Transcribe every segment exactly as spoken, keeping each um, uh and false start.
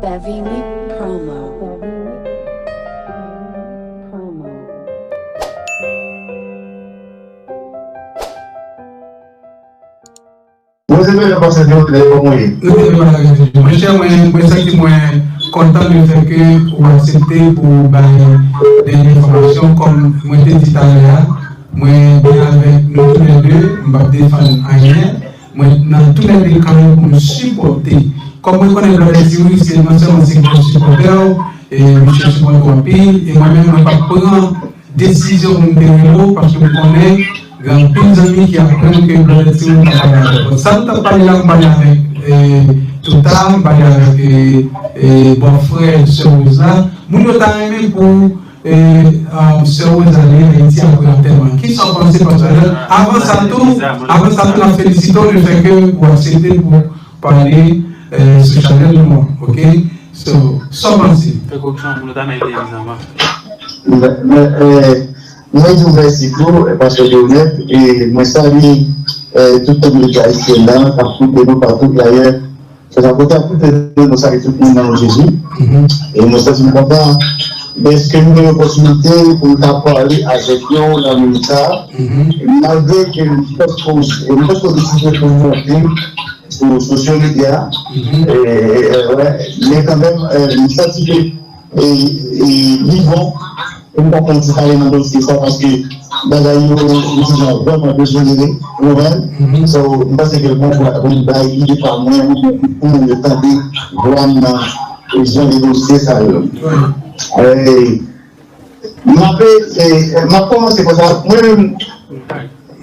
Savini Promo. Mwen se Benjan Pastè Dionè, kòman w ye? Mwen se Benjan Pastè Dionè. Monchè, mwen, mwen santi mwen kontan le fè ke ou aksepte pou bay de enfòmasyon, kòm mwen te di talè a, mwen byen avèk nou toulède, m p ap defann anyen. Mwen nan toulède kan yo pou m sipòte. Kòm mwen konnen Brother T-Roy se non sèlman se gwo sipòtè w, e misye sipòte w anpil, e mwen menm mwen p ap pran desizyon pou m te rele w, paske m konnen gen anpil zanmi ki ap pran ke Brother T-Roy pa pale avèk ou. Sa nou t ap pale la, m pale avèk, e, Touta, m pale avèk, e, e, bòfrè sè Rose la. Moun yo ta renmen pou e, um, sè Rose ale Ayiti apre antèman. Kisa w panse, Pastè Dionè? Avan sa tou, avan sa tou, n ap felisite w le fè ke ou aksepte pou pale, e, sou chanèl nou an, oke? So, sa w panse? Fè koreksyon pou nou ta nan legliz anvan. Men, men, e, mwen di w mèsi tou, e, Pastè Dionè, e mwen salye, e, tout kominote ayisyèn nan k ap koute nou patou. Dayè, Fè sa kote ap koute nou, nou salye tout moun nan non Jezi. E nou santi nou kontan dèske nou gen opòtinite pou nou ta pale avèk yo nan minit sa a. Malgre ke nou potko, nou potko deside pou nou monte sou sosyo medya. E, e, e, wè, men kanmenm, e, nou santi ke e, e, li bon pou m ta fè yon ti pale nan dosye sa, paske bagay yo, yo, yo, yo vrèman bezwen rele, ou konprann? So, m panse ke l bon pou, pou m bay ide pa mwen, oubyen pou moun yo tande vwa m nan, e, jan de dosye sa yo. E, m ap, e, m ap kòmanse konsa. Mwen menm,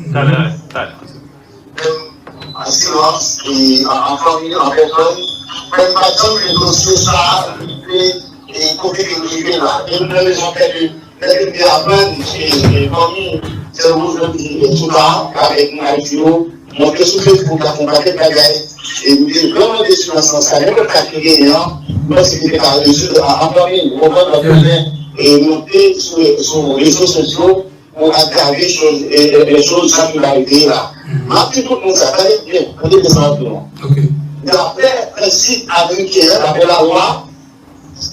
Talè, talè. An silans, e an, an fanmi, an pèsòn, mwen pa t janm gen dosye sa a rive, e kote ke l rive la. E m nan rezon fè ke lè ke m te aprann, e, e fanmi sè Rose yo di, e, Touta, avèk moun Ayiti yo, monte sou Facebook la, fè yon pakèt bagay, e m te vrèman desi nan sans sa, nenpòt ka ki genyen an, m panse ke te ka rezoud an, an fanmi, ou konprann, paske, e, monte sou, sou rezo sosyo, pou agrave choz, e, e, e, choz jan ki pa rete la. M ap di tout moun sa, tande byen, koute byen sa m ap di nou an. Daprè prensip ameriken an, daprè lalwa,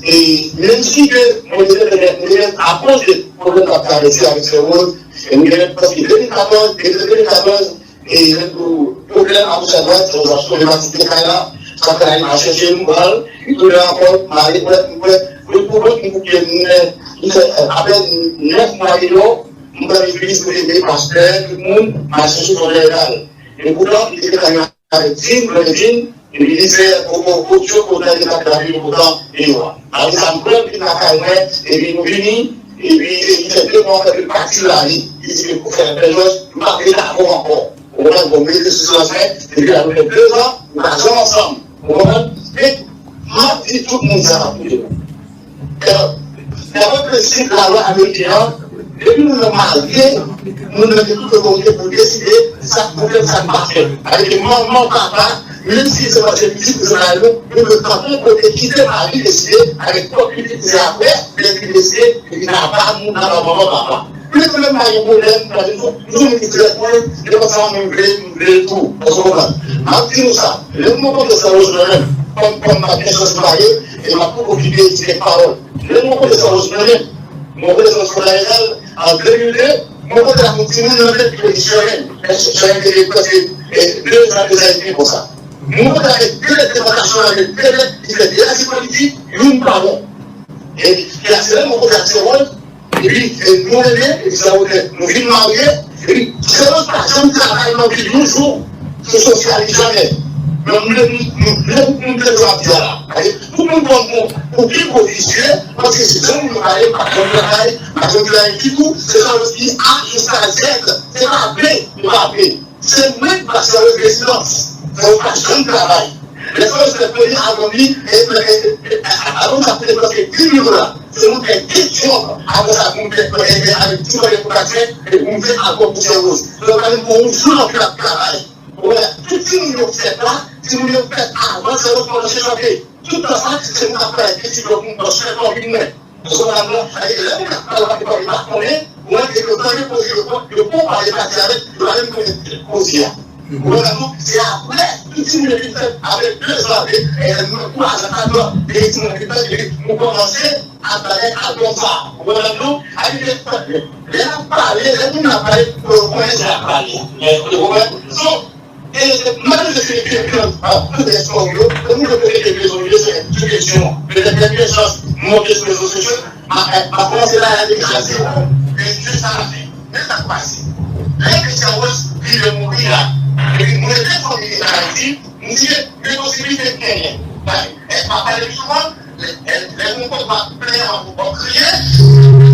e, menm si ke mwen te gentan, mwen te gentan, akoz de pwoblèm k ap travèse avèk sè Rose, e mwen te gentan, paske de mil katòz, de mil katòz, e, pwoblèm agoch adwat, sè Rose ap sove matik de kay la, sa fè l al chèche m, pran l, li tounen ankò, m ale, m wè, m wè, pou, pou, pou, pou, pou, m fè, e, apèn nèf mwa deyò, M pral legliz pou ede pastè, tout moun, mache sou fondè legal. Epoutan, li te gentan avèti m, mwen di m, epi li fè o-, o-, odyo pou mwen te ka gade epoutan deyò a. Apre sa, m pran l vin lakay mwen, epi nou vini, epi, epi fè de mwa ke l pati la, li, li di ke pou fè pè Jòj, m pa vle dakò ankò. Ou konprann? Bon, m rete sou silans mwen, epi la nou fè de zan, nou pa janm ansanm. Ou konprann? Men, m ap di tout moun sa k ap koute nou. Daprè prensip lalwa ameriken an, depi moun nan marye, moun nan gen tout otorite pou deside sa k pou fèt, sa k pa fèt. Sa vle di manman, papa, menm si se pa se pitit, se pa nou, nou dwe kanpe yon kote, kite mari deside, avèk pwòp pitit, se apre, lè li deside, epi n a ba moun nan ba manman, papa. Men kanmenm pa gen pwoblèm, pa gen pwoblèm, nou menm ki fè pwen, se konsa mwen vle, m vle tou. Èske w konprann? M ap di nou sa, lè m rankontre sè Rose mwen menm, kòm, kòm m pa gen chans pou pale, e m ap poko kite di kèk pawòl. Lè m rankontre sè Rose mwen menm, mwen rankontre sè Rose Fondalezal, an de mil de, mwen rankontre ak yon timoun nan tèt ki te di Sherlyn. Sherlyn te gen prèske, e, de zan, de zan edmi konsa. Mwen rankontre avèk de lèt demantasyon, avèk de lèt, li fè de azi politik, youn pa bon. E, e a se lè mwen rankontre ak sè Rose, epi, e, nou renmen, epi sa ou fè, nou vin marye, epi, sè Rose pa janm travay nan vil yon jou, sou sosyal li jamè. Men m vle, m, m vle pou moun tande sa m ap di a la. Paske tout moun konn nou pou pi gwo visye, paske se jan moun yo pale, pa janm travay, pa janm travay ditou, se jan yo di A jiska Z, se pa B, se pa B. Se mwen k pase nan rezidans. Fò yo pa janm travay. Lè sa yo fè premye albòm li, e, e, e, e, albòm sa koute prèske dis mil dola. Se mwen k fè de djòb. Apre sa, pou m fè, e, e, avèk ti mwayen pou m fè, e pou m fè albòm pou sè Rose. Donk, pa menm pou yon jou nan vi l ap travay. Ou wè, tout timoun yo fèt la, timoun yo fèt avan sè Rose kòmanse chante. Tout tan sa, se mwen k ap travay, pitit yo pou m pran swen fanmi mwen. Sou la, non, e lè moun ap pale, pa pale, pa konnen, mwen, e yo tande koze, yo, yo poko pale pati avèk, yo pa menm konnen koze a. Ou konprann non? Se apre, Ti moun yo vin fèt apre de zan, de, e, nou, twa zan, kat zan, de ti moun yo vin fèt, epi nou kòmanse ap bagay ap konsa. Ou konprann nou? Epi lè, lè n ap pale, lè moun ap pale, fò yo konnen sa y ap pale. Ou konprann? So, e, malgre se epi, epi, an, an, tout espò yo, lè moun yo poze de kesyon, yo se de kesyon, petèt de kesyon, monte sou rezo sosyo, m ap, m ap kòmanse la, la degaje, e, jis a la fen. Men sa k pase. Lè Christian Rose rive mouri a, epi mwen te fanmi li an Ayiti, m di, gen posiblite k genyen. Paske, e, m ap pale li souvan, lè, lè, lè moun konn w ap plenyen, w ap, w ap kriye,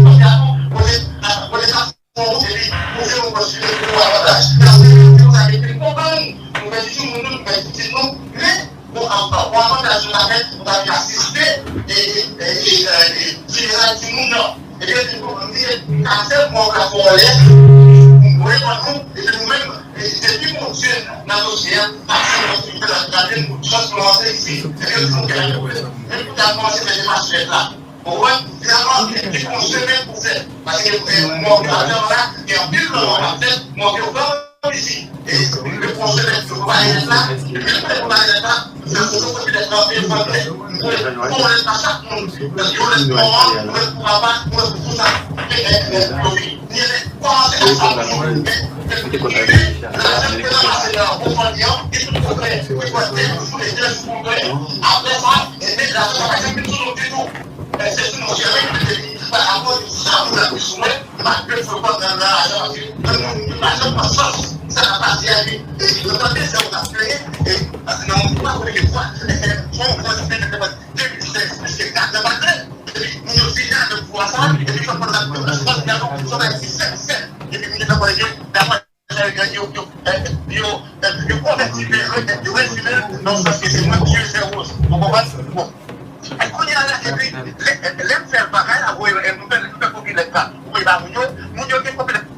kounye a, kote, kote sa fon wout, epi ou fè yon pòs sou yon avantaj. Paske, se konsa ke te konprann, nou pèdi timoun nou, nou pèdi pitit nou, men, bon, an, an, bon avantaj nou ta fè, nou ta vin asiste, e, e, e, e, e, fineray timoun nan. Ebyen, li di, m di, kafè mò ka fè w lè, m voye ban nou, epi nou menm, e, depi Bondye nan dosye a, n ap fè yon konstrikte la, gade n, chans nou rantre isi. Ebyen, nou gen yon pwoblèm. Menm pou ta kòmanse fè demach fèt la. Ou konprann? Finalman, li gon semèn pou fè. Paske, e, mò ki atè la, gen anpil lanmò k ap fèt, mò ki yo pran isi. E, li gon semèn pou pa gen la, li menm pou pa gen la,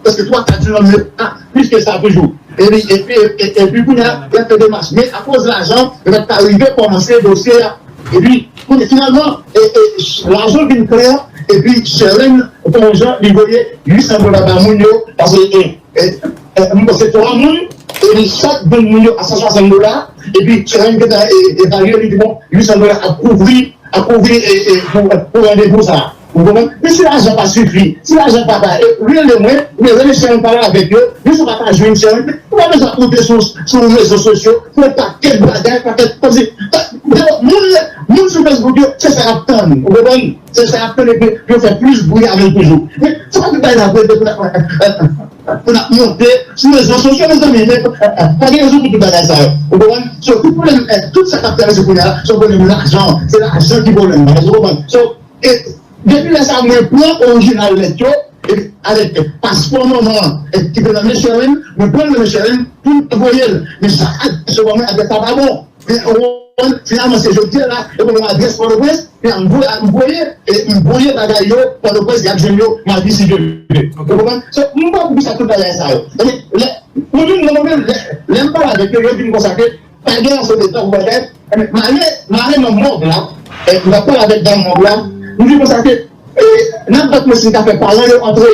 Prèske twa kat jou nan men, a, plis ke sa toujou. Epi, epi, epi, epi kounye a, y ap fè demach. Men akoz lajan, yo pa t ka rive kòmanse dosye a. Epi, kounye, finalman, e, e, lajan vin klè, epi Sherline, fè yon jan, li voye uit san dola ba moun yo, paske, e, e, e, m panse twa moun, epi chak grenn moun yo a san swasant dola, epi Sherline gentan, e, evalye, li di, bon, uit san dola ap kouvri, ap kouvri, e, e, pou, pou randevou sa a. Ou konprann? Men si lajan pa sifi, si lajan pa ba, e, rele mwen, oubyen rele Sherline pale avèk yo, men si w pa ka jwenn Sherline, ou pa bezwen ap monte sou, sou rezo sosyo, pou yon pakèt bagay, pakèt, kòmsi, ta, yo, moun, moun sou Facebook yo, se sa y ap tann, ou konprann? Se sa y ap tann, epi yo fè plis bri avè l toujou. Men, se pa tout bagay n ap rete pou n ap, pou n ap monte sou rezo sosyo, mezanmi, men, pa gen rezon pou tout bagay sa yo, ou konprann? So, tout pwoblèm, e, tout sa k ap travèse kounye a la, se yon pwoblèm lajan, se lajan ki pwoblèm nan, ou konprann? So, e, depi lè sa a, mwen pran orijinal lèt yo, epi avèk paspò manman an, e, ki te nan men Sherline, mwen pran l nan men Sherline pou m voye l. Men sa, adrès yo ban mwen, adrès la pa bon. Men, ou konprann, finalman, se jodi a la, yo ban mwen adrès Pòtoprens, men m voye, m voye, e, m voye bagay yo Pòtoprens, y ap jwenn yo madi, si Dye vle. Ou konprann? So, m pa pou sa tout bagay sa yo. Epi, lè, mwen menm, nan mwen menm, lè, lè m pale avèk yo, yo di m konsa ke pa gen ase de tan pou bagay. Male, male nan mòg la, e, m t ap pale avèk dam mòg la, m di konsa ke, e, n ap bat mwen si m ka fè paran yo antre,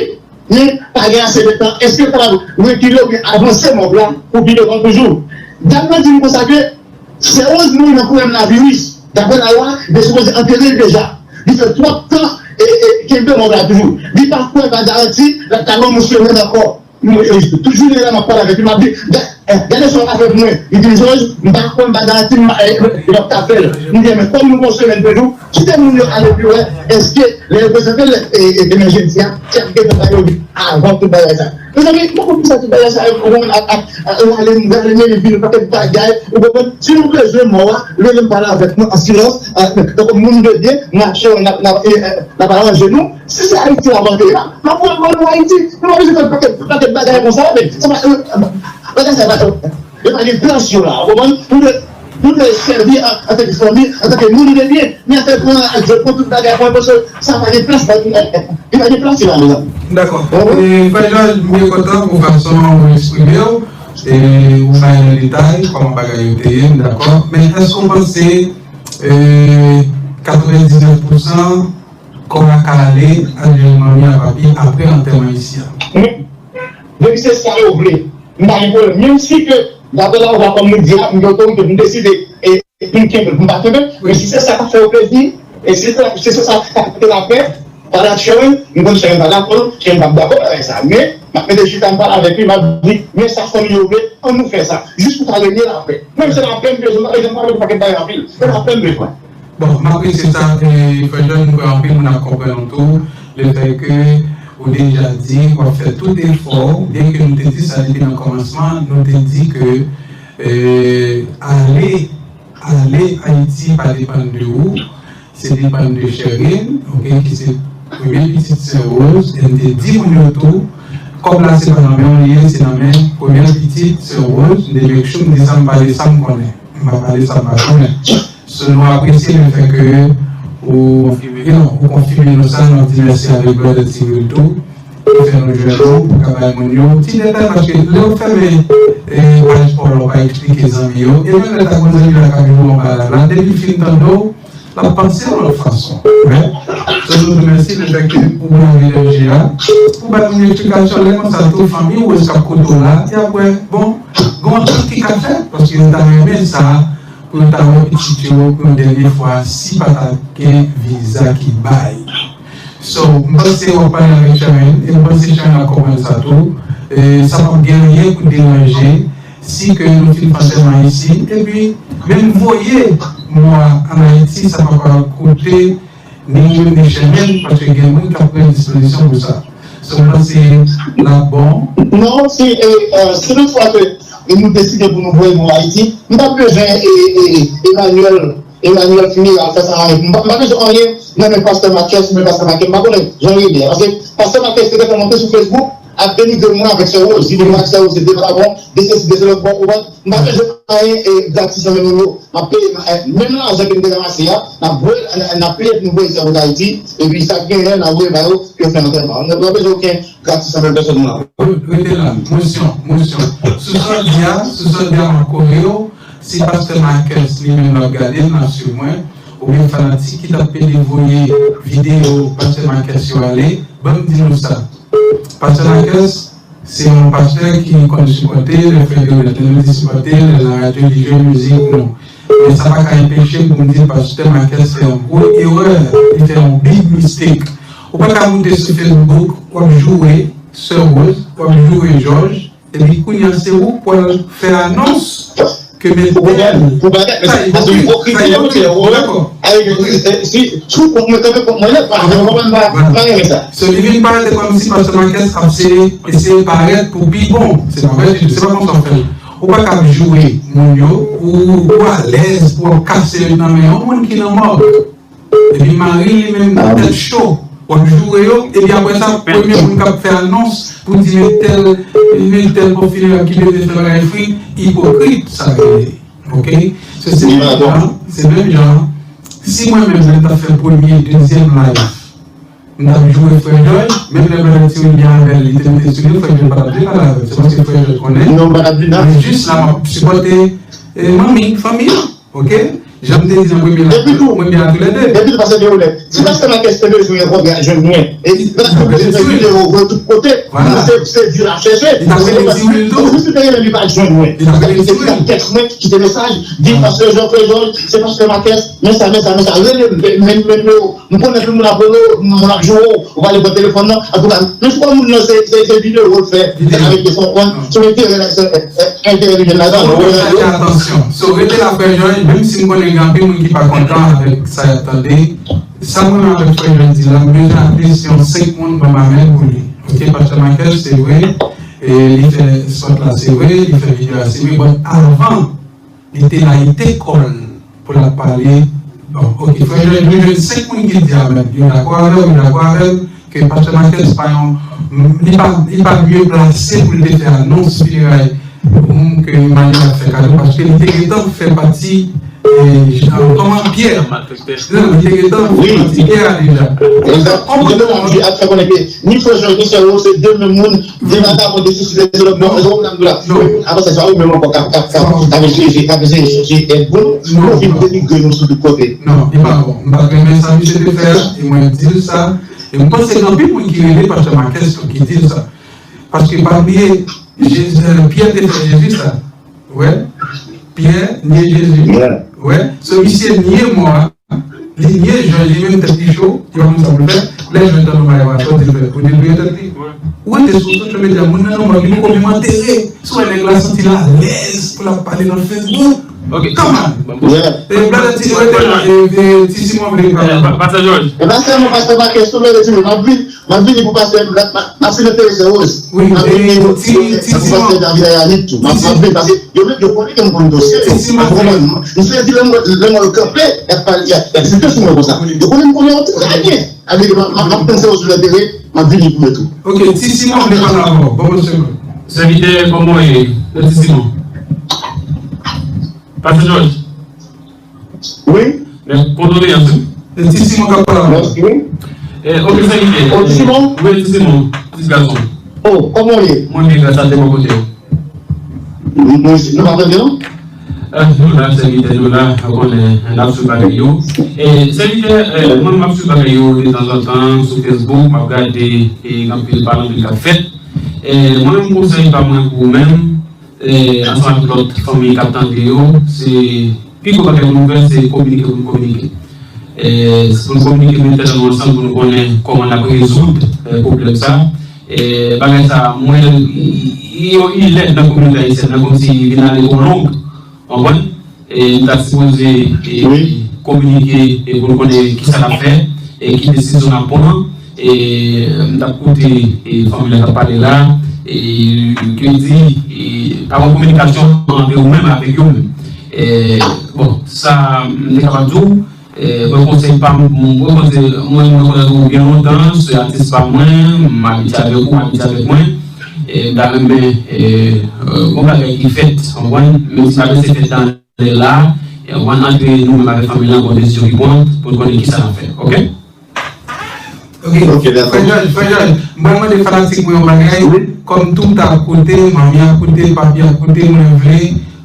men pa gen ase de tan, èske yo kapab rekile oubyen avanse mòg la pou pi devan toujou? Dam nan di m konsa ke Sè Rose mouri nan pwoblèm laviris, daprè lalwa, li te sipoze antere l deja, li fè twòp tan, e, e, kenbe mòg la toujou, li pa kwè, pa garanti l ap ka ban moun semèn ankò. Mwen, e, tout jounen la, m ap pale avèk li, m ap di, "Ga-, e, gade sa w ka fè pou mwen." Li di m, "Georges, m pa kwè, m pa garanti, m pa, e, e, m ap ka fè l." M di, "Men kòm nou gon semèn toujou, kite moun yo ale pi wè, èske lè yo prezante lèt, e, e, emèjensi a, si y ap gentan ba yo li avan tout bagay sa." Mezanmi, mwen konn sa tout bagay sa yo, ou konprann, ap, ap, ap, rale, rale mennen vin, pakèt bagay, ou konprann? Si nou bezwen mò a, rele m pale avèk mwen an silans, e, tankou moun de byen, m ap chè, n ap, n ap, e, e, n ap aranje nou. Si se Ayiti w ap antre la, m ap pran kò nou Ayiti. Nou pa bezwen fè pakèt, pakèt bagay konsa, men se pa, euh, bagay sa pa, yo pa gen plas yo la, w konprann? Nou dwe, nou dwe sèvi an, antanke fanmi, antanke moun de byen, men afè pran ak zòt, pran tout bagay, pran, paske sa pa gen plas, pa, li pa gen plas la, mezanmi. Dakò. E, Frè Jòj, m byen kontan pou fason ou eksprime w, e ou bay nan detay kòman bagay yo te ye, m dakò. Men èske w panse, e, katrevendiznèf pousan kò a ka ale al jwenn manmi a papi apre antèman isi a. Wi. Depi se sa yo vle, m pa gen pwoblèm. Menm si ke Daprè la, ou pa konn, nou di a, m gen otorite pou m deside, e, e pou m kenbe l, pou m pa kenbe l. Men si se sa k ap fè yo plezi, e si se, si se sa k ap pote lapè, pa la Sharon, m konn Sharon pa dakò, Sharon p ap dakò avèk sa. Men, m ap mete chita, m pale avèk li, m ap di, men sa fanmi yo vle, ann nou fè sa. Jis pou ta renye lapè. Mwen, se lapè m bezwen, m pa bezwen pale de pakèt bagay anpil. Se lapè m bezwen. Bon, m apresye sa, e, frè Jòn, m kwè anpil moun ap konprann ou tou, lefètke ou deja di w ap fè tout efò, byenke nou te di sa depi nan kòmansman, nou te di ke, e, ale, ale Ayiti pa depann de ou, se depann de Sherine, oke, ki se premye pitit sè Rose, e m te di moun yo tou, kòb la se pa nan men w li ye, se nan men premye pitit sè Rose, m te make sure m di sa, m pale sa m konnen, m pa pale sa m pa konnen. So, nou apresye lefètke ou, you know, ou konfime nou sa, nou ap di mèsi avèk Brother T-Will tou, ki fè nou jwenn nou, pou ka bay moun yo ti detay, paske lè w fèmen, e, paj pa w la, w pa eksplike zanmi yo, e menm lè ta gon zanmi la k ap jwe yon bagay la, depi l fin tande w, l ap panse yon lòt fason. Wi. So, nou di mèsi lefètke ou ban nou enèji a, ou bay moun yo eksplikasyon, lè konsa tou, fanmi w, wè s k ap koute w la, y ap wè, bon, gon tout ki ka fèt, paske yo ta renmen sa, pou yo ta wè pitit yo pou yon dènye fwa, si pa ta gen viza ki bay. So, m panse w ap pale avèk Sherine, e m panse Sherine ap konprann sa tou. E, sa p ap gen anyen pou deranje si ke nou fin fè antèman isi, epi menm voye mò a ann Ayiti, sa p ap koute ni ou menm ni Sherine, paske gen moun k ap pran dispozisyon pou sa. So, m panse l ap bon. Non, si, e, e, si toutfwa ke nou deside pou nou voye mò Ayiti, m p ap bezwen, e, e, e, Emmanuel, Emmanuel Fini al fè sa avèk mwen. M p ap bezwen anyen nan men pastè Marques, men pastè Marques, m pa konnen jan l rele a. Paske pastè Marques te gentan monte sou Facebook, ap denigre moun avèk sè Rose. Di moun avèk sè Rose se de vakabon, de sesi, de sela, bon, ou konprann? M pa bezwen anyen, e, gratis nan men moun yo. M ap peye, e, menm lajan ke m te ranmase a, n ap voye, n, n ap peye pou nou voye sè Rose Ayiti, epi sa k genyen, n ap voye ba yo, pou yo fè antèman. Nou pa bezwen okenn gratis nan men pèsòn moun nan. Rete la, motion, motion. Sou sa w di a, sou sa w di a, m ap kore w. Si pastè Marques li menm l ap gade l, l ap swiv mwen, oubyen fanatik ki t ap pede voye videyo pastè Marques yo ale, ban m di nou sa. Pastè Marques, se yon pastè ki konn sipòte lè frè Dionèt, lè nou di sipòte, lè nan radyo li jwe mizik nou. Men sa pa ka enpeche m pou m di pastè Marques fè yon gwo erè, li fè yon big mistake. Ou pa ka moute sou Facebook, w ap joure sè Rose, w ap joure Jòj, epi kounye a se ou pou al fè anons ke men tèl. Ou konprann? Ou pa ka, men sa se ipokrit, ou dakò? Si, si ou kont mwen, kanpe kont mwen nèt, pa, ou konprann, pa, pa renmen sa. So, li vin parèt kòmsi pastè Marques ap se, eseye parèt pou pi bon. Se pa vre ditou, se pa konsa w fè l. Ou pa ka ap joure moun yo, ou, ou alèz pou w ap kase yo nan men yon moun ki nan mòg. Epi mari li menm tèt cho, w ap joure yo, epi apre sa, premye moun k ap fè anons pou di men tèl, men tèl pòv finerab ki pete fè bagay fri, ipokrit sa rele. Oke? Se, se menm jan, se menm jan. Si mwen menm, lè m t ap fè premye, dezyèm live, m t ap joure frè Jòj, menm lè Brother T-Will byen avè l, li te mete sou li, frè Jòj pa t ap vle pale avè l. Se paske frè Jòj konnen. Non, pa t ap vin la. Men jis la, m ap sipòte, e, manmi, fanmi an. Oke? Jan m te di nan premye live, mwen byen a toulède. Epi tou, pastè Dionèt, si pastè Marques te bezwen yon kòb, y a jwenn mwen. E pastè Marques te bezwen videyo, voye tout kote. Vwala. Se, se di l ap chèche. Li t ap rele Ti Wil tou. Si te genyen li pa t jwenn mwen. Li t ap rele Ti Wil. Li te tèks mwen, kite mesaj, di pastè Jòj, frè Jòj, se pastè Marques, men sa, men sa, men sa, rele m, men, men, men, m konnen tout moun ap rele w, moun ap joure w, ou pale pran telefòn nan. Antouka, men si moun nan se, se, se videyo w fè, avèk telefòn, se enterè la, se, e, e, enterè li jwenn ladan. Fò nou atire atansyon. So, rete la, frè Jòj, menm si m konnen gen anpil moun ki pa kontan avèk sa y ap tande, sa mwen menm avèk frè Jòj di la, m bezwen at least yon senk moun ban m amèn pou li. Oke, pastè Marques, se vre, e li fè spòt la, se vre, li fè videyo a, se vre, but avan, li te layite kò l pou l ap pale. Bon, oke, frè Jòj, nou jwenn senk moun ki di amèn. Yo dakò avè w, yo dakò avè l, ke pastè Marques pa yon, li pa, li pa mye plase pou l te fè anons fineray moun ke Emmanuel ap fè kado, paske li te gentan fè pati, e, jan, kòman, Pyè. Non, li te gentan fè pati Pyè a deja. Egzak. Li te gentan ap fè konnen ke ni frè Jòj, ni sè Rose, se de menm moun, de vakabon, de sesi, de sela, bon, bon, nan la. Apre sa, se pa ou menm ankò k ap, k ap, k ap, k ap eseye, k ap eseye chèche èd pou nou, pou nou vin denigre nou sou tout kote. Non, li pa bon. M pa t renmen sa misye te fè a, e mwen di l sa. E m panse gen anpil moun ki rele pastè Marques tou ki di l sa. Paske pa bliye, Jezi, Pyè te fè Jezi sa. Wè, Pyè nye Jezi. Wè, so misye nye mò a, li nye Jòj, li menm tèt li cho, li pa konn sa pou l fè. Lè Jòj tande yon bagay pa fè, ou di l fè, ou di l bliye tèt li. Ou rete sou social media, moun nan nan mò, li poko menm antere. Si w wè nèg la santi l alèz pou l ap pale nan Facebook. Ok. Come on. E blòdè ti rete la, e, e, ti Simon vle pale. Pastè Jòj. E pa sèlman pastè Marquez, tou lè ti moun, m ap vin. M ap vini pou pastè, m ap, m ap, m ap fin enterese Rose. M ap vini pou, pou pastè David Ayanit tou. M ap, m ap vini paske yo menm, yo konnen ke m konn dosye yo. Ou konprann? M sezi lè m wè, lè m wè yo kanpe, y ap pale, y ap, y ap site sou mwen konsa. Yo konnen m konnen yo trè byen. Sa vle di, m ap, m ap, m ap panse yo sou lè tere, m ap vini pou yo tou. Ok, ti Simon vle pale avè w. Bon, mesye. Sèvitè, kòman w ye? Ti Simon. Pastè Jòj. Wi. Men, kondoleyans, wi. E ti Simon k ap pale avè w. Mèsi, wi. E, ok, sèvitè. O, ti Simon? Wi, ti Simon. Ti gason. O, kòman w ye? Mwen byen, gras a Dye, bò kote w. Nou, nou, nou pa tande, non? E, nou la, sèvitè, nou la, ou konnen, n ap swiv bagay yo. E, sèvitè, e, mwen, m ap swiv bagay yo detanzantan sou Facebook, m ap gade, e, anpil pale, anpil k ap fèt. E, mwen menm, konsèy pa mwen pou ou menm, e, ansanm avèk lòt fanmi k ap tande yo, se pi gwo bagay pou nou fè, se kominike pou nou kominike. E, se pou nou kominike, pou nou fè tèt nou ansanm, pou nou konnen kòman n ap rezoud, e, pwoblèm sa. E, bagay sa, mwen, li, li, li lèd nan kominote ayisyèn nan, kòmsi li vin ale twò long, w konprann? E, nou ta sipoze, e, kominike, e, pou nou konnen kisa n ap fè, e, ki desizyon n ap pran. E, m t ap koute, e, fanmi an k ap pale la, e, ke di, e, pa gen kominikasyon ant ou menm avèk yo menm. E, bon, sa, m te kapab di w, e, mwen konsèy pa m, mwen konsèy, mwen, mwen konnen ou byen lontan, se atis pa mwen, m abitye avèk ou, m abitye avèk mwen. E, m ta renmen, e, e, gon bagay ki fèt, w konprann? Menm si bagay se fèt nan lè la, e, w antre nou menm avèk fanmi lan, gon desizyon ki pran, pou n konnen kisa n ap fè, ok? Ok, ok, dakò. Frè Jòj, frè Jòj, m pral mande fanatik mwen yon bagay. Wi. Kòm tout ap koute, manmi ap koute, papi ap koute, mwen vle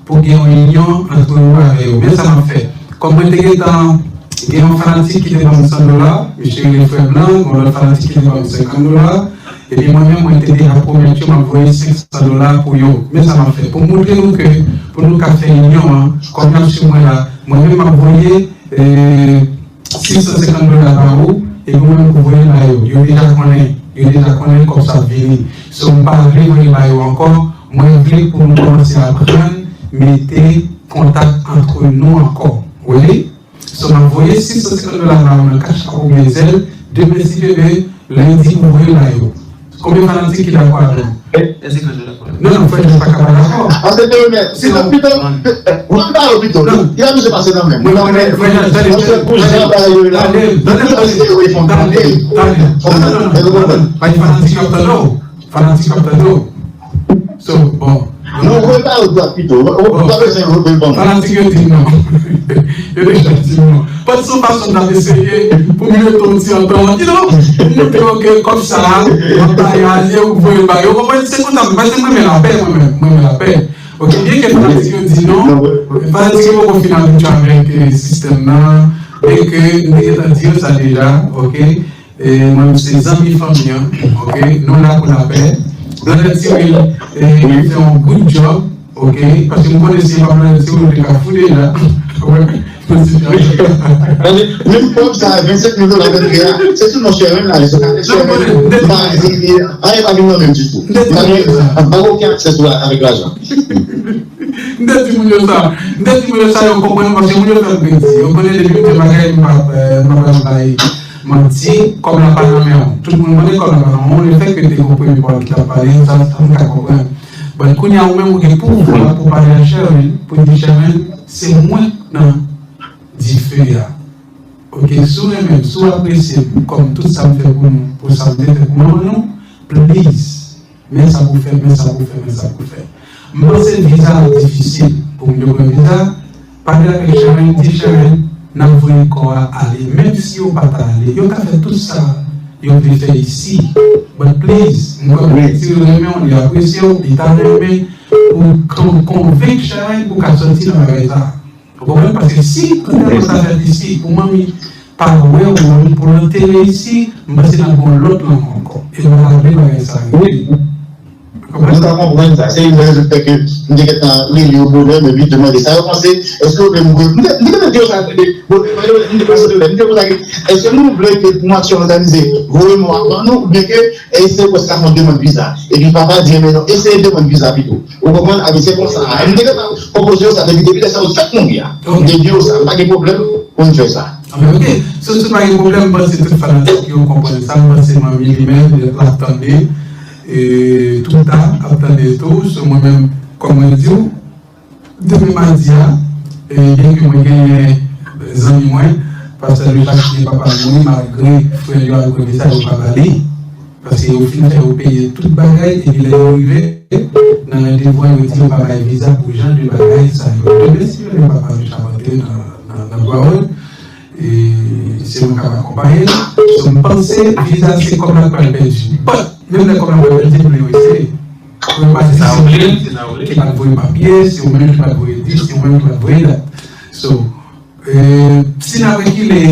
pou gen yon inyon ant ou avè yo. Men sa m ap fè. Kòm mwen te gentan gen yon fanatik ki te ban m san dola, misye rele Frè Blan, yon lòt fanatik ki te ban m senkant dola, epi mwen menm, mwen te deja pwomèt yo, m ap voye senk san dola pou yo. Men sa m ap fè. Pou montre nou ke, pou nou ka fè inyon an, kòm y ap swiv mwen la, mwen menm, m ap voye, e, sis san senkant dola ba ou, epi ou menm ou voye l ba yo. Yo deja konnen, yo deja konnen kòb sa ap vini. So, m pa vle voye ba yo ankò, mwen vle pou nou kòmanse aprann mete kontak ant nou ankò. Ou wè? So, m ap voye sis san senkant dola ba ou nan Cash App oubyen Zelle, demen si Dye vle, lendi pou voye l ba yo. Konbyen fanatik ki dakò avè m? Èske ke nou dakò? Non, non, frè Jòj pa ka pa dakò. An se te remèt. Se nan pito. Mwen pa yo pito. Non. Li pa bezwen pase nan men. Mwen pa frè Jòj, tande, tande, tande, tande, tande, tande, tande, tande, tande, tande, tande, pa gen fanatik k ap tande w. Fanatik k ap tande w. So, bon. Non, mwen pa yo dwa pito. Ou pa bezwen yo ban mwen. Fanatik yo di non. Yo deja di non. But se yon fason n ap eseye pou m mete yon ti antan, you know, pou m montre yo ke kòb sa a, w ap bay ale, ou voye l ba yo. Ou konprann? Se konsa, paske mwen renmen lapè, mwen menm, mwen renmen lapè. Ok, byen ke fanatik yo di non, fanatik yo poko fin abitye avèk, eh, sistèm nan, byen ke m te gentan di yo sa deja, ok? E mwen menm se zanmi fanmi an, ok? Nou la pou lapè. Blondedy T-Will, e, fè yon good job, ok? Paske m konnen si e pa Blondedy T-Will, ou te ka fou deja. Menm kòb sa, vennsenk mil dola mèt kare a, se sou non Sherwin la, se sou non Sherwin. M pa, e, e, anyen pa vin nan menm ditou. M pa gen, m pa gen okenn aksè sou la, avèk lajan. M te di moun yo sa. M te di moun yo sa, yo konprann, paske moun yo fè m kredi. Yo konnen depi m fè bagay, m pa, e, m pa pral bay manti, kòb la pa nan men w. Tout moun konnen kòb la pa nan men w, lefètke te gon premye pawòl ki t ap pale, sa, sa m ka konprann. But kounye a, ou menm, ou gen pouvwa pou pale a Sherwin, pou di, Sherwin, se mwen k nan dife a. Ok, si w renmen m, si w apresye m, kòm tout sa m fè pou nou, pou sa m te fè pou manman nou, please, men sa pou fè, men sa pou fè, men sa pou fè. M panse viza a difisil pou moun yo pran viza. Pale avèk Sherwin, di Sherwin, n ap voye kò a ale. Menm si yo pa ta ale, yo ka fè tout sa yo vle fè isi. But please, m kwè si yo renmen w, li apresye w, li ta renmen pou kon-, konvenk Sherwin pou ka sòti nan bagay sa. Ou konprann? Paske si kounye a sa fèt isi, pou manmi pa wè w, pou l antere isi, m panse n ap gon lòt lanmou ankò. E nou pa vle bagay sa rive. Nou ka konprann sa. Se youn nan rezon ki fè ke m te gentan rele yo bonè, men pi te mande sa yo panse, èske yo vle m voye. M te, m te di yo sa, tande, bon, m te pase de lè, m te poze la kesyon, èske nou vle ke pou aksyon òganize, voye mo a ban nou, oubyen ke eseye pou sa fè yon demann viza. Epi papa di, men non, eseye demann viza pito. Ou konprann? Abi, se konsa. M te gentan pwopoze yo sa depi, depi lè sa yo fèk mouri a. M te di yo sa, m pa gen pwoblèm pou n fè sa. Anben, ok. So, si pa gen pwoblèm, m panse tout fanatik yo konprann sa. M panse manmi li menm, l ap tande. E, tout ta ap tande tou. So, mwen menm, kòm mwen di w, demen madi a, e, byen ke mwen genyen zanmi mwen, pastè Louis Jacques, papa l mouri, malgre frè l yo al kote sa, yo pa ba li. Paske yo fin fè yo peye tout bagay, epi lè yo rive nan randevou a, yo di yo pa bay viza pou jan de bagay sa yo. Demen, si yo pa Mechan antre nan, nan, nan dwa wòl, e se mwen k ap akonpaye l. So, m panse viza se kòb la k pral pèdi. But, menm lè kòb la pral pèdi, m vle yo eseye. Pou yo pa di se ou menm ki pa t voye papye, se ou menm ki pa t voye dis, se ou menm ki pa t voye dat. So, e, si n ap rekile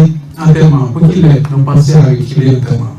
antèman, pou ki lè nou panse a rekile antèman?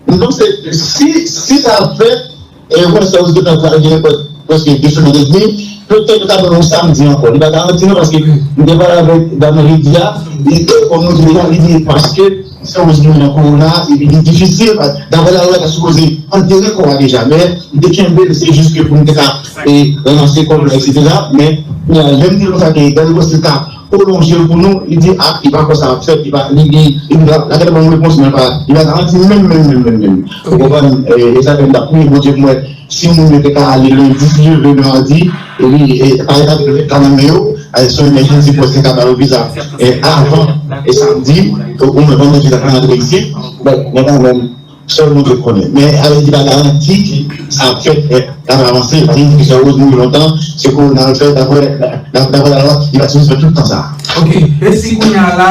M panse, si, si sa ap fèt, e, wè, sa, ou gentan travay gen prè-, prèske de semèn edmi, petèt yo ka ban nou samdi ankò. Li pa garanti non, paske m te pale avèk dam nan jedi a, li, kòm nou di deja, li di paske se woz mouri nan kowona, epi li difisil, pa, daprè lalwa, ta sipoze antere kò a deja, men li te kenbe l, se jis ke pou nou te ka, e, ranmase kò nou, etsetera. Men, lè m di l konsa ke Gary Bostel ta pwolonje l pou nou, li di, a, li pa kwè sa ap fèt, li pa, li, li, li, li la, la, ban yon repons, men pa, li pa garanti menm, menm, menm, menm, menm. Ou konprann? E, e sa fè m t ap priye Bondye pou mwen, si moun yo te ka ale lendi, si Dye vle, madi, epi, e, pa eta de ka nan men yo, e, se yon emergency pou te ka ba yo viza, e, avan, e, samdi, ou, ou mwen vandredi, ta ka rantre isit. Bon, mwen pa menm, sèl Bondye konnen. Men, ale di pa garanti ki sa ap fèt, e, sa ap avanse, pa gen di ke sè Rose mouri lontan, se kowona l fè, daprè, daprè lalwa, li pa sipoze fè tout tan sa. Ok, e si kounye a la,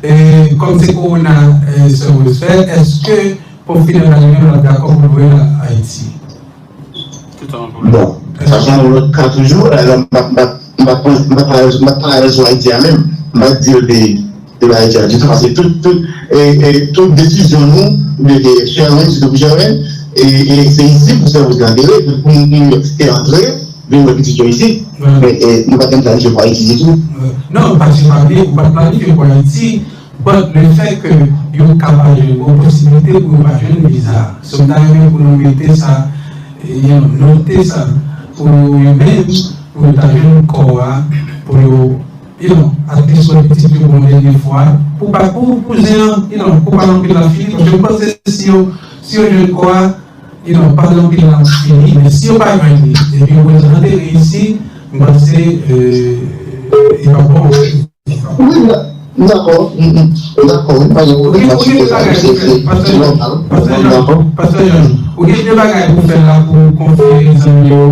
e, kòm se kowona, e, sè Rose fè, èske Pòp Fidèl la li menm l ap dakò pou l voye l Ayiti? Bon, sa se yon lòt ka toujou, e, m pa, m pa, m pa, m pa pale sou Ayiti a menm, m pa di l de de bagay sa ditou, paske tout, tout, e, e, tout desizyon nou, de, de Sherwin, sitou pou Sherwin, e, e se isit pou sèvis la te ret, pou nou, nou te antre, vin wè pitit yo isit. Men, e, nou pa t janm planifye pou Ayiti ditou. Non, paske pa bliye, ou pa t planifye pou Ayiti, but le fait que yo ka pa jwenn, gon posiblite pou yo pa jwenn viza. So, m ta renmen pou nou mete sa, e, note sa, pou yo menm, pou yo ta jwenn kò a, pou yo you know, at least wè pitit yo pou yon dènye fwa. Pou pa, pou, pou zen an, you know, pou pa anpil la fini. Paske m panse si yo, si yo jwenn kò a, you know, pa anpil la fini. Men si yo pa jwenn li, epi yo bezwen antere isi, m panse, e, e pa bon. Wi, m dakò, m dakò, wi, pa gen pwoblèm. Pastè Jean, ou gen de bagay pou fè la pou konfye zanmi yo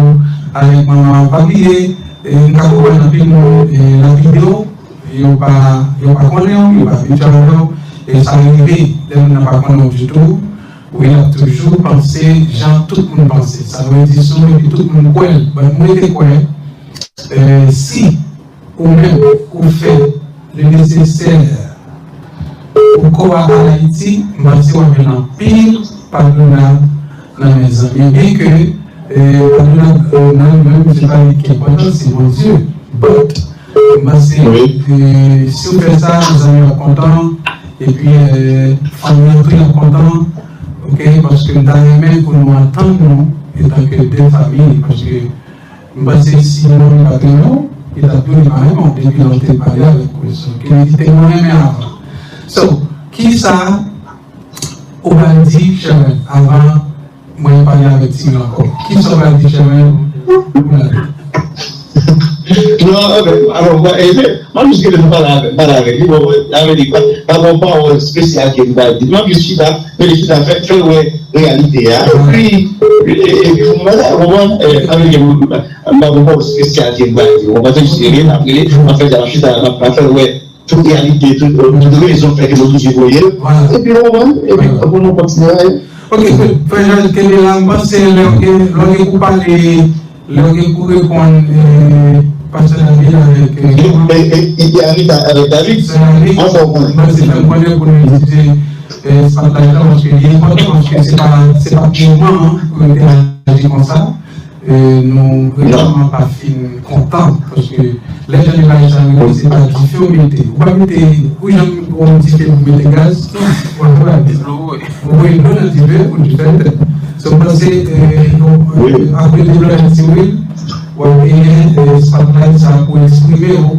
avèk manman. Pa bliye, E, m ka konprann anpil moun, e, nan videyo, yo pa, yo pa konnen w, yo pa abitye avè w, e sa rive, lè moun nan pa konnen w ditou, wi, l ap toujou panse jan tout moun panse. Sa vle di sou epi tout moun kwè l. But mwen te kwè, e, si ou menm ou fè le nesesè pou kò a al Ayiti, m panse w ap jwenn anpil padona nan men zanmi yo. Byen ke, e, padona, e, nan menm, se pa li ki enpòtan, se Bondye. But, m panse, e, si w fè sa, zanmi yo ap kontan, epi, e, fanmi an tou y ap kontan, ok, paske m ta renmen pou nou antann nou, etanke de fanmi, paske M panse si manmi pa t renmen w, li t ap di w li pa renmen w depi lè w te pale avèk Wilson. Ke li te konn renmen avan. So, kisa ou pral di Sherwin avan mwen pale avèk Timi ankò? Kisa ou pral di Sherwin pou l ale? Non, anfèt, alò, mwen, e, m ap jis kite nou pale avèk, pale avèk li. Bon, sa vle di, pa, pa gen pawòl espesyal ke m pral di. M ap jis chita, mete chita, fè, fè l wè reyalite a. Epi, e, e, epi, ou konprann, e, avèk, m pa gon pawòl espesyal ke m pral di. Ou konprann, se jis rele, m ap rele, m ap fè sa, m ap chita, m ap, m ap fè l wè tout reyalite, tout, tout rezon fè ke m oblije voye l. Epi, ou konprann, epi, pou nou kontinye. Ok, frè Jòj, kenbe la, m panse lè w gen, lè w gen pou pale, lè w gen pou reponn, e, pastè David avèk, e, e, e, e, Anita avèk David, sè David, anfòm, m panse fè m konnen pou nou itilize Spotlight la, paske li enpòtan, paske se pa, se pa pou moman pou yo te aji konsa. Nou vrèman pa fin kontan, paske lè jan de bagay sa yo, se pa dife ou mete. Ou pa mete, ou janm wè yon dife pou mete gaz, ou pa mete dlo, ou voye dlo nan dife pou dife fèt. So, m panse, apre devlòpman ti wi, w ap genyen spotlight sa pou eksprime w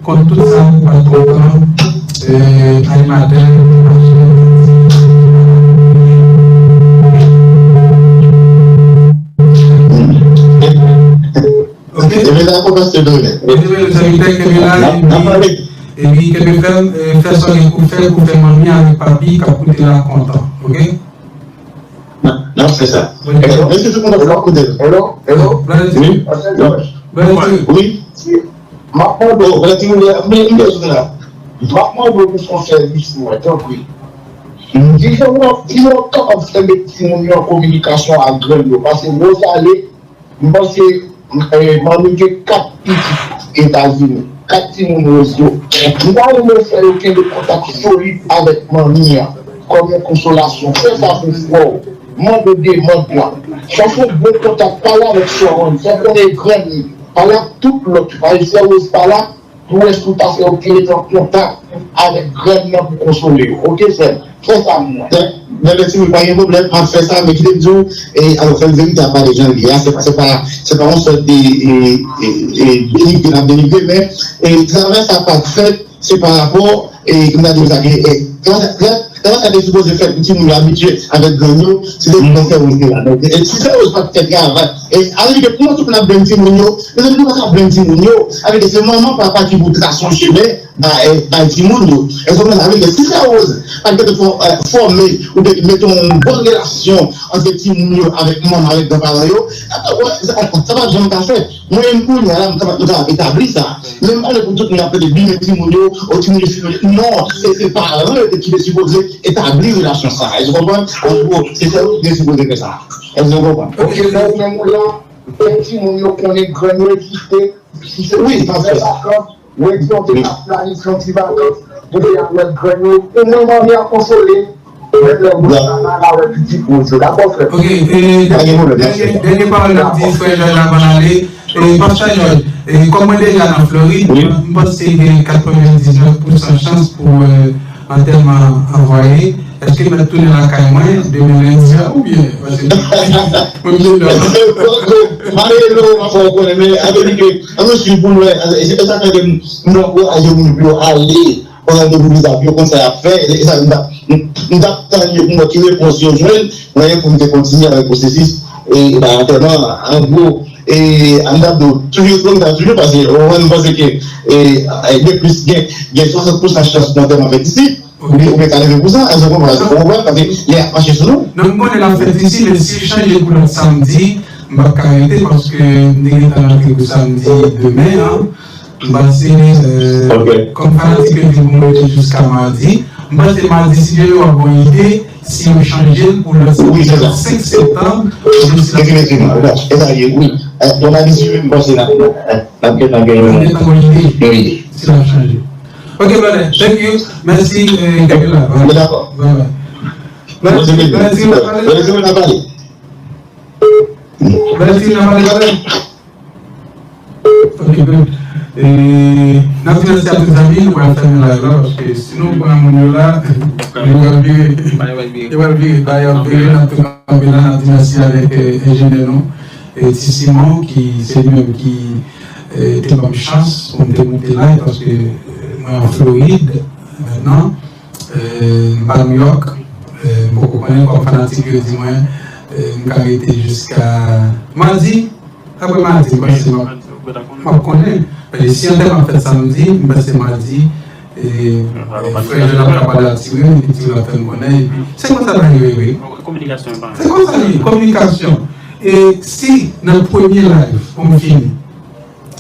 kont tout sa ou pa t kontan, animatè. Ok. Epi la konprann se donnen. Epi la konprann se donnen. Epi kenbe fèm, fè sa w gen pou fè, pou fè manmi avèk papi k ap koute la kontan. Ok. N ap fè sa. Mèsi tout moun k ap koute. Hello, hello. Wi. Wi. M ap mande w, m bezwen la. M ap mande w pou fè yon sèvis pou mwen, tanpri. M di jan w ap di w ap kapab fè met timoun yo an kominikasyon ak grann yo, paske Wozale, m panse, manmi gen kat pitit Etazini, kat timoun Woz yo. M ta renmen fè yo kenbe kontak solid avèk manmi an kòm yon konsolasyon. Fè sa pou frè w. Mande demann lan. Chèche yon bon kontak, pale avèk Sharon, fè konnen grann li, pale ak tout lòt yo, paske sè Woz pa la, pou wè si w ta fè yo ki rete an kontak avèk grann nan pou konsole yo. Ok, frè m? Fè sa pou mwen. Bèbè Timoun, pa gen pwoblèm, m ap fè sa, men kite m di w, e, alò, fè l veritab pale jan l ye a, se pa, se pa, se pa yon sòt de, e, e, e, denigre n ap denigre, men, e, travay sa pa t fèt, se pa rapò, e, kòm ta di sa, e, e, travay sa, travay sa te sipoze fèt pou timoun yo abitye avèk grann yo, se te pou fè yo rete la. Donk, e, si fè yo pa t fè travay, e, sa vle di ke kòman tout moun ap blenn timoun yo, mezanmi, nou pa ka blenn timoun yo, sa vle di se manman, papa ki pou trase yon chemen, bay, bay timoun yo. Èske w konprann? Sa vle di, si Frè Woz pa t gentan fò-, fòme oubyen mete yon bòn relasyon ant timoun yo avèk manman, avèk granparan yo, sa, sa, sa pa t janm ka fèt. Mwen menm kounye a la, m kapab, m kapab etabli sa. Men m pa vle pou tout moun ap rete bime timoun yo, o timoun yo fini. Non, se, se paran yo ki te sipoze etabli relasyon sa. Èske w konprann? An gwo, se Frè Woz ki te sipoze fè sa. Èske w konprann? Ok, lè ou menm ou la, fè timoun yo konnen grann yo egziste. Si se pou fè vakans, ou egzante ap planifye yon ti vakans, ou te al wè grann yo, ou menm manmi a konsole, menm lè ou pa la, la wè pitit ou, dakò, frè? Ok, e, dènye, dènye pawòl n ap di, frè Jòj, avan n ale. E, pastè Jòj, e, kòm mwen deja nan Florid, m panse gen katrevendiznèf pousan chans pou, e, antèman anvwaye. Èske m mèt tounen lakay mwen demen lendi a oubyen? Paske mwen byen dòmi. Mare lo, m ap fè w konnen, men avè di ke, ann nou swiv pou n wè, e, e sa fè ke m, m ankouraje moun pou yo ale, pran randevou viza pou yo konn sa y ap fè, e sa, m t ap, m, m t ap tann yo pou m wè ki repons yo jwenn, mwen pou m te kontinye avèk pwosesis, e, ba, antèman, an gwo, e, m t ap di w, toujou, m t ap toujou, paske, mwen, m panse ke, e, e, de plis gen, gen swasant pousan chans pou antèman fèt isit. Oubyen, oubyen katreven pousan, èske w konprann? Èske w konprann? Paske lè y ap mache sou nou. Non, m konnen l ap fèt isi, men si l chanje pou lòt samdi, m p ap ka rete paske m te gentan rantre pou samdi demen an. M panse, e, kòm fanatik yo di pou m rete jiska madi, m panse madi, si Dye vle, w ap gen yon ide, si yo chanje l pou lòt senk septanm, oubyen si l ap... Definitivman, wi. E sa ye, wi. E, bon, madi, si Dye vle, m panse n ap, n ap, n ap gentan gen yon, yon ide. Yon ide. Si l ap chanje. Ok, brother. Thank you. Mèsi, e, kenbe la. Bye. Bye bye. Brother Timoun, n ap pale. Brother Timoun, n ap pale, brother. Ok, good. E, n ap di mèsi a tout zanmi, nou pral fèmen live la, paske si nou pran moun yo la, li pral vire. Li pral vire, bagay ap vire, n ap tou kanpe la, n ap di mèsi avèk, e, enjenyè nou. E, Ti Simon, ki se li menm ki, e, te ban m chans pou m te moute la, paske, e, mwen an Florid mentnan, e, m pa Nouyòk, e, m poko konnen, kòm fanatik yo di mwen, e, m ka rete jiska madi, apre madi, m panse m ap, m ap konnen. E, si antèman fèt samdi, m panse madi, e, e, frè Jòj ap ka pale ak Ti Ren, epi Ti Ren ap fè m konnen, epi se konsa bagay yo ye, wi. Kominikasyon. Se konsa li ye, kominikasyon. E si nan premye live, pou m fini,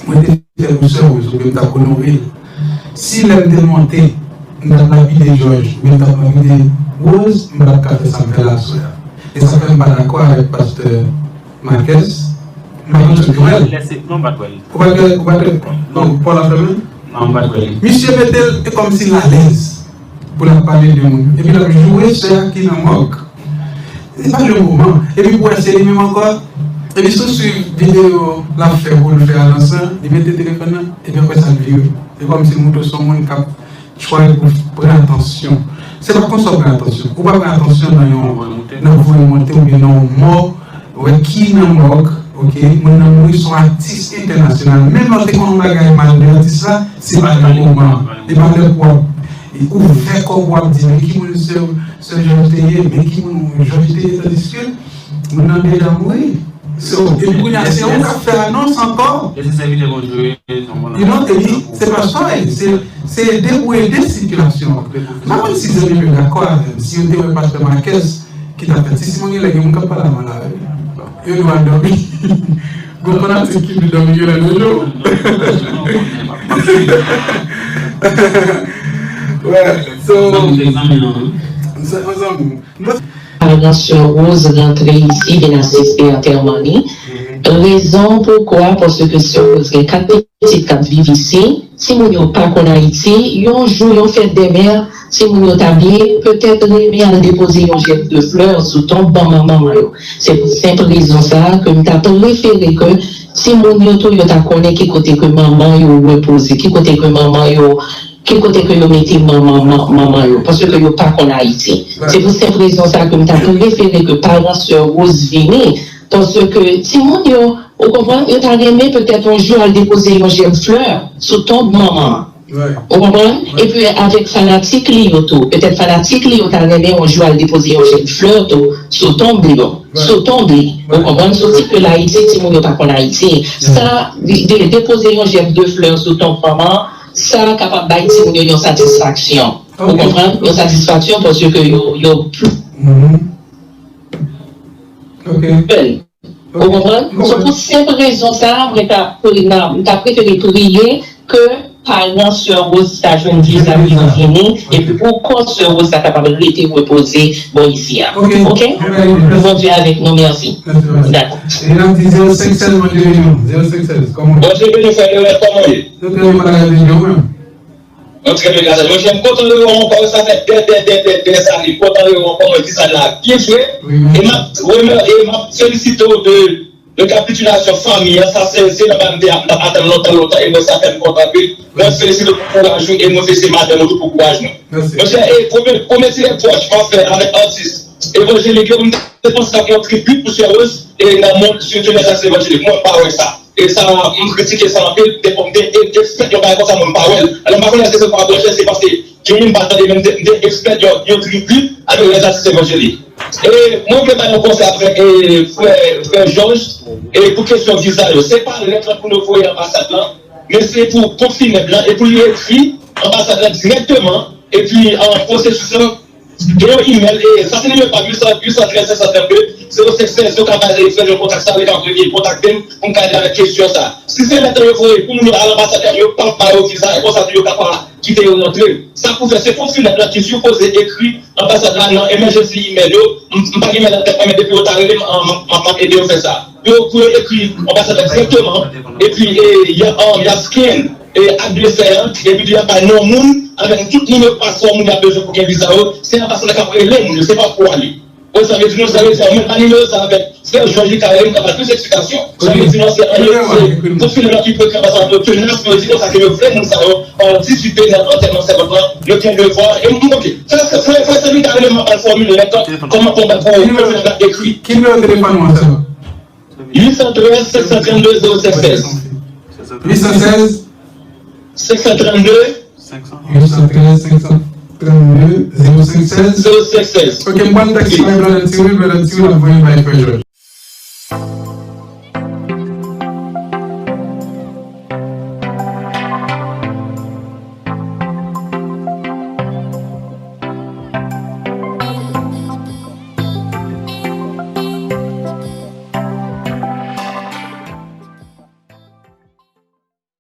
mwen te fè pou sè Rose, oubyen m t ap onore l. Si lè m te monte, m t ap lapide Jòj, oubyen m t ap lapide Rose, m pa t ap ka fè sa m fè la aswè a. E sa fè m pa dakò avèk pastè Marques, m pa konn si w wè l. Ou pa t wè, ou pa t wè, non, Paul Aflemen? Non, m pa t wè li. Misye mete l, e kòmsi l alèz. pou l ap pale de moun. Epi l ap joure sè a ki nan mòg. Se pa jwe moman. Epi pou wè se li menm ankò. Epi si w swiv videyo l ap fè pou l fè anons lan, li mete telefòn nan, epi apre sa l vire. Se kòmsi l montre se yon moun k ap try pou pran atansyon. Se pa konsa w pran atansyon. Ou pa pran atansyon nan yon, nan voye monte oubyen nan yon mò, wè ki nan mòg, ok, moun nan mouri, se yon atis entènasyonal. Menm lè w te konn yon bagay mal de atis la, se pa nan moman. E pa lè pou w ap ouvè kò w pou w ap di, men ki moun sè, sè Jòj te ye, men ki moun Jòj te ye, tandiske moun nan deja mouri. So, epi kounye a, se ou k ap fè anons ankò. Lè se sèvitè Bondye, You know, epi, se pa sa, se, se ede pou ede sikilasyon an. M pa konn si zanmi m yo dakò avè m, si yo te wè pastè Marques, ki t ap fè. Ti Simon gen lè gen moun k ap pale mal avè li. Yo dwe al dòmi. Gon fanatik ki vle dòmi gen lè nan jou. Wè, so, se yon zanmi. Paran sè Rose rantre isi vin asiste antèman li. Rezon poukwa, paske sè Rose gen kat pitit k ap viv isi. Timoun yo pa konn Ayiti. Yon jou, yon fèt dè mè, timoun yo ta byen petèt renmen al depoze yon jèb de flè sou tonb manman manman yo. Se pou senp rezon sa a ke m ta prefere ke timoun yo tou, yo ta konnen ki kote ke manman yo repoze, ki kote ke manman yo, ki kote ke yo mete manman, man-, manman yo, paske yo pa konn Ayiti. Se pou senp rezon sa a ke m ta prefere ke paran sè Rose vini, paske timoun yo, ou konprann, yo ta renmen petèt yon jou al depoze yon jèb flè sou tonb manman an. Ou konprann? Epi avèk fanatik li yo tou. Petèt fanatik li yo ta renmen yon jou al depoze yon jèb flè tou sou tonb li yo. Sou tonb li. Ou konprann? Soti ke Ayiti, timoun yo pa konn Ayiti. Sa, de, de, depoze yon jèb de flè sou tonb manman an, sa kapab bay timoun yo yon satisfaksyon. Ou konprann? Yon satisfaksyon paske yo, yo, Ou konprann? So, pou senp rezon sa a, mwen ta, m ta prefere priye ke paran sè Rose ta jwenn viza pou yo vini, epi pou kò sè Rose ta kapab rete repoze bò isi a. Oke? Bondye avèk nou, mèsi. Dakò. Bondye beni w, frè Leonel, kòman w ye? Nou trè byen, gras a Dye, ou menm? Mwen trè byen, gras a Dye. Monchè, m kontan rewè w ankò, sa fè dè, dè, dè, dè, dè zane. M kontan rewè w ankò, mwen di sa la byen jwe. E m ap remè-, e m ap felisite w de, de kapitilasyon fanmi an. Sa se, se nòmal, m te ap, m t ap atann lontan, lontan, e mwen sa fè m kontan anpil. Mwen felisite w pou kouraj ou, e mwen felisite madanm ou tou pou kouraj nou. Monchè, e premye, premye ti repwòch m ap fè avèk atis evanjelik yo, m te panse sa te yon tribit pou sè Rose, e nan mond, sitou nan atis evanjelik. Mwen, m pa wè sa. E sa, m kritike sa anpil, depi m te, te, te fèt yon bagay konsa, mwen, m pa wè l. Alò, m pa konnen èske se pa bwè, se paske gen moun m pa tande, men m te, m te ekspèt yon, yon tribit avèk lèzatis evanjelik. E mwen vle bay yon konsèy avèk, e, frè, frè Jòj, e pou kesyon viza yo. Se pa lèt lan pou nou voye anbasad lan, men se pou ponp finèb lan, e pou li ekri anbasad lan dirèkteman, epi, an, pwosesis lan, gen yon imèl, e sa se nimewo pa m, uit san, uit san trèz, senk san trannde, zewo senk sèz, yo ka bay frè Jòj kontak sa, yo ka voye kontakte m, pou m ka ede avèk kesyon sa. Si se lèt yo voye pou moun yo al anbasad la, yo p ap ba yo viza, e konsa tou yo ka pa kite yo rantre. Sa pou fè se ponp finèb lan ki sipoze ekri anbasad la nan emergency email yo. M, m pa gen imèl nan tèt mwen, men depi yo ta rele m, m, m, m ap ede yo fè sa. Yo, pou yo ekri anbasad la dirèkteman, epi, e, y a, um, y a scan, e, adresè an, epi tou y a bay non moun, avèk tout nimewo paspò moun y ap bezwen pou gen viza yo, se anbasad la k ap rele moun yo, se pa pou ale. Ou sa vle di nou, sa vle di, mwen pa nimewo sa avèk frè Jòj li ka rele m, ka bay plis eksplikasyon. Sa vle di nou, se anyen, se tout finèb la ki pou ekri anbasad yo tenas, pou yo di konsa ke yo vle moun sa yo, an, patisipe nan antèman sèvant lan, yo gen devwa, e m, ok, frè, frè, frè, frè Sèvi ka rele m, m ap bay fòmil lèt lan, kòman pou, pou, pou finèb la ekri. Ki nimewo telefòn ou an, sèvant? Uit san trèz, senk san trannde, zewo senk sèz. Uit san sèz? Senk san trannde. Uit san trèz, senk san trannde, zewo senk sèz. Zewo senk sèz. Ok, m pral tèks bay Brother Tiwi, Brother Tiwi ap voye bay frè Jòj.